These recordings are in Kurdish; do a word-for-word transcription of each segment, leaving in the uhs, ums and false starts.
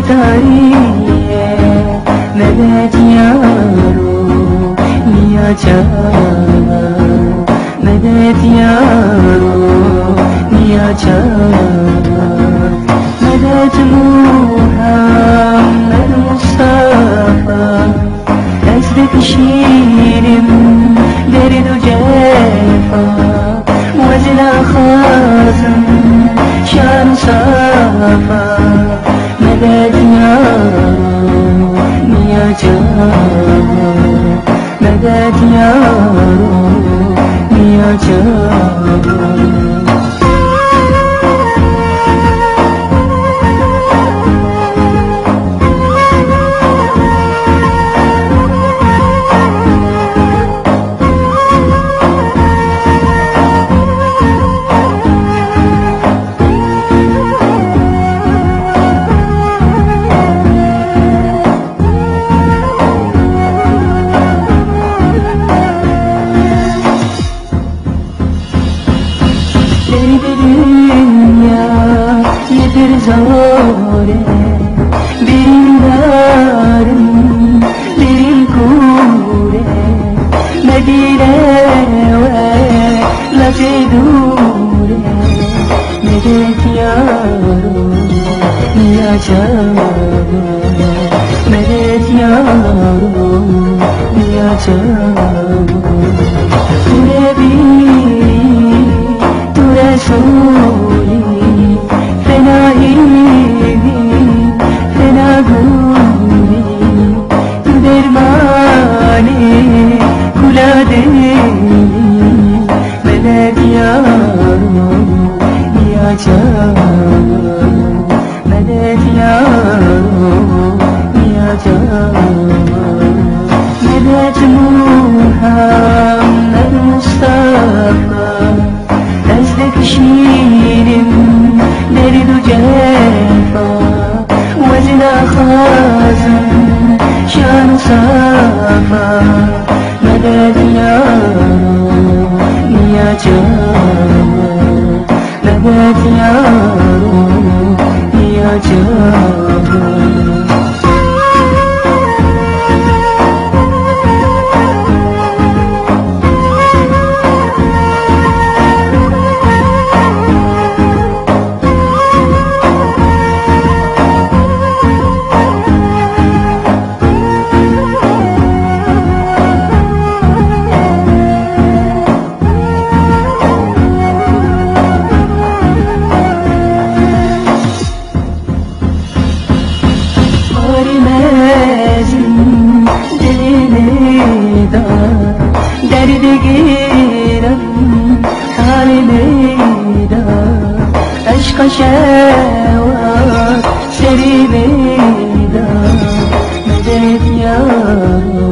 Tarî ye, medet yaro, niya çava. Medet yaro, niya çava. Medet Muhammed Mustafa. Ez dikişînim derd û cefa, wezî naxwazim şan û safa. Medet yaro, niya çava. Medet yaro, niya çava. Derdê dinya yê pir zor e, birîndarim, birîn kûr e, medîre we lafê dûr e. Medet yaro, niya çava. Medet yaro, niya çava. Tu Nebî, tu Resûlî, fena hîvî, fena gûnî, tu dermanê kula dilî. Medet yaro, niya çava. Medet yaro, niya çava. Medet Muhammed Mustafa. Ez dikişînim derd û cefa, wezî naxwazim şan û safa. Medet yaro, niya çava. Medet yaro, niya çava. Xwarî mezin dilê me da, derdê giran halê me da, eşqa şewa serê me da. Medet yaro,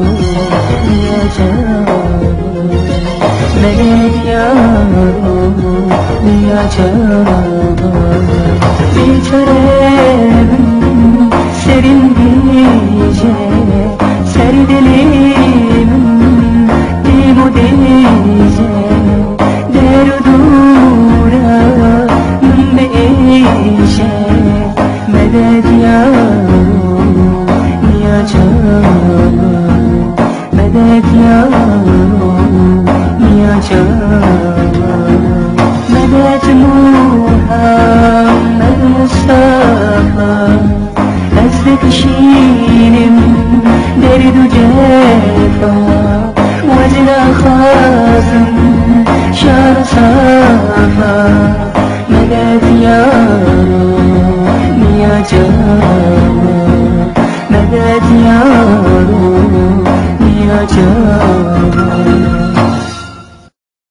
niya çava. Medet yaro, niya çava. Bêçare min serîn dije, ser dilê min dîm û dije. Der û dûra min biêşe. Medet yaro, niya çava. Medet yaro, niya çava. Medet Muhammed Mustafa. Ez dikişînim derd û cefa, wezî naxwazim şan û safa. Medet yaro, niya çava.